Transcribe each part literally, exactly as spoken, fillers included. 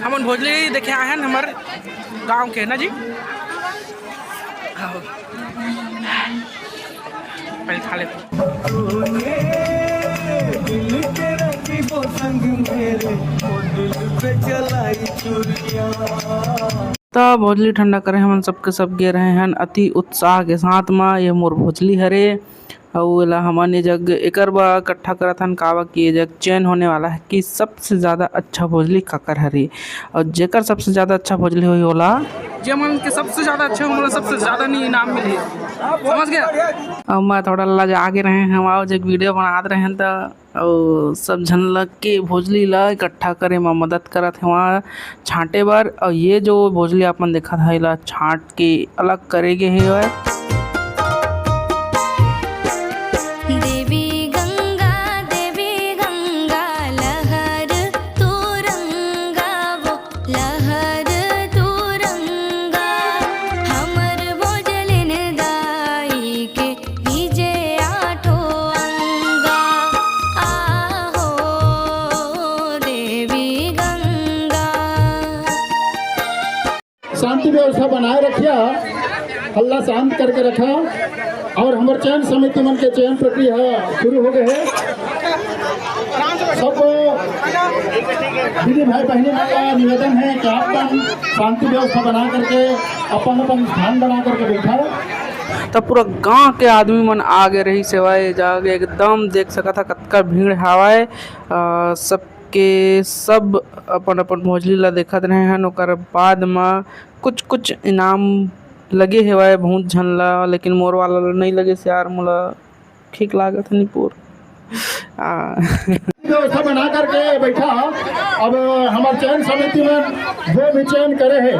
हमन भोजली देखे आए हन हमर गांव के ना जी। आओ। पहले खा लेते। त भोजली ठंडा करे हमन सबके सब गे रहे हन अति उत्साह के साथ म। ये मोर भोजली हरे, अउ एला हमन ये जग एकर बर इकट्ठा करत हन, काबर कि ये जग चयन होने वाला है कि सबसे ज़्यादा अच्छा भोजली काकर हरे, अउ जेकर सबसे ज़्यादा अच्छा भोजली होही ओला, जे मन के सबसे ज़्यादा अच्छा होही, ओला सबसे ज़्यादा नी इनाम मिलही, समझ गया? अउ मैं थोड़ा लजा गे रहे हंव, अउ जग वीडियो बनात रहे हन त अउ सब झन लग के भोजली ला इकट्ठा करे म मदद करत हे वहाँ छांटे बर। अउ ये जो भोजली आप मन देखत हे, एला छांट के अलग करे गे हे। देवी गंगा, देवी गंगा, लहर तुरंगा वो लहर तुरंगा, हमर भोजलिन गाई के भीजे आठो अंगा। आहो देवी गंगा। शांति व्यवस्था बनाए रखिया, हल्ला शांत करके रखा। और हमर चयन समिति मन के चयन प्रक्रिया शुरू हो गए है। सब दीदी भाई बहनी मन का निवेदन है कि आप मन शांति व्यवस्था बना करके अपन अपन स्थान बना करके बैठा। तब पूरा गांव के आदमी मन आगे रहिस हवय, जाके एकदम देख सकत हा कतका भीड़ हावय। अ, सबके सब अपन अपन भोजली ला देखत रहे हन। ओकर बाद म कुछ कुछ इनाम लगे हेवय बहुत झन ला, लेकिन मोर वाला ला नइ लगे यार, मोला ठीक लागत हे निपोर। आ। व्यवस्था बना करके बैठा। अब हमार चयन समिति में जो भी चयन करे है,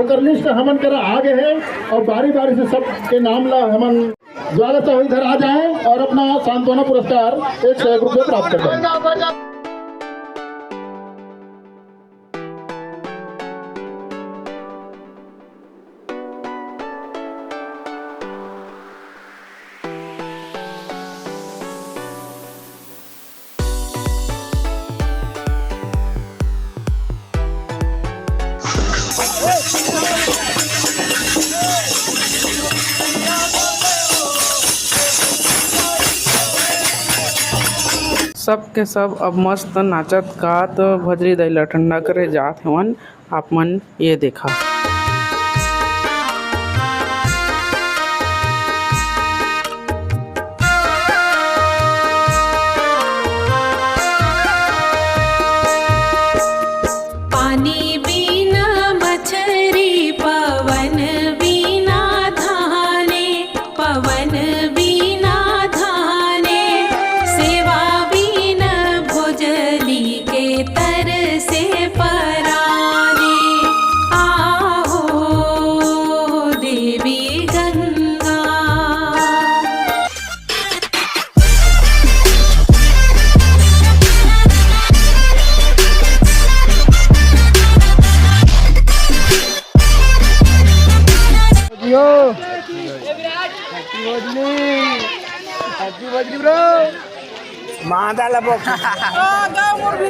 ओकर लिस्ट हमन करा आगे है और बारी बारी से सबके नाम ला हमन ज्यादा से इधर आ जाए और अपना सांत्वना पुरस्कार एक सौ एक रुपये प्राप्त कर लें। सबके सब अब मस्त नाचत गात भोजली दाई ला ठंडा करे जात हेवन। आप मन ये देखा। पानी बिना मछरी, पवन बिना धाने, पवन बिना धाने, सेवा बिना भोजली के तरसे पराने। आहो देवी Ganga. Jio. Happy Bhojali. Happy Bhojali bro। मादा ला बोक।